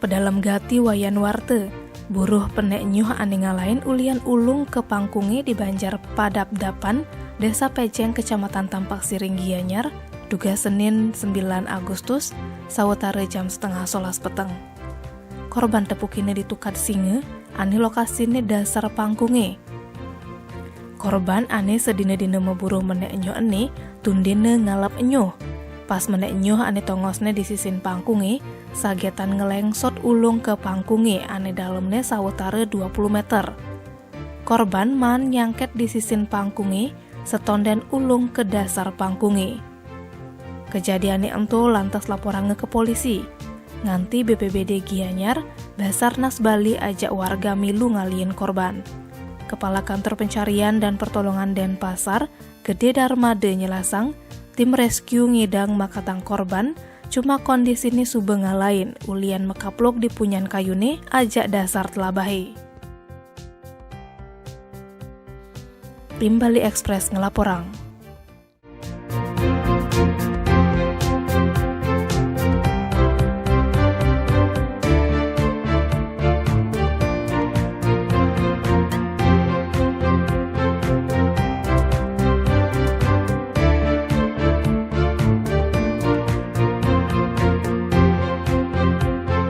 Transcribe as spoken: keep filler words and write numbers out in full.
Dalam gati Wayan Warte, buruh penek nyuh ane ngalahin ulian ulung ke pangkunge di Banjar Padapdapan, Desa Peceng, Kecamatan Tampak Siring, Gianyar, dugas Senin sembilan Agustus, sawetara jam setengah solas peteng. Korban tepukine di Tukad Singa, ane lokasine dasar pangkunge. Korban ane sedina-dina maburuh menek nyuh ene, tundene ngalap nyuh. Pas menek nyuh ane tongosne di sisin pangkunge, sagetan ngelengsot ulung ke pangkunge ane dalemne sawetara dua puluh meter. Korban maan nyangket di sisin pangkunge, setonden ulung ke dasar pangkunge. Kejadiane ento lantas laporanga ke polisi. Nganti B P B D Gianyar, Basarnas Bali ajak warga milu ngalihin korban. Kepala Kantor Pencarian dan Pertolongan Denpasar, Gede Darmade, nyelasang, tim rescue ngidang makatang korban, cuma kondisine suba ngalahin, ulian makaplok di punyan kayune ajak dasar telabahe. Tim Bali Express ngelaporang.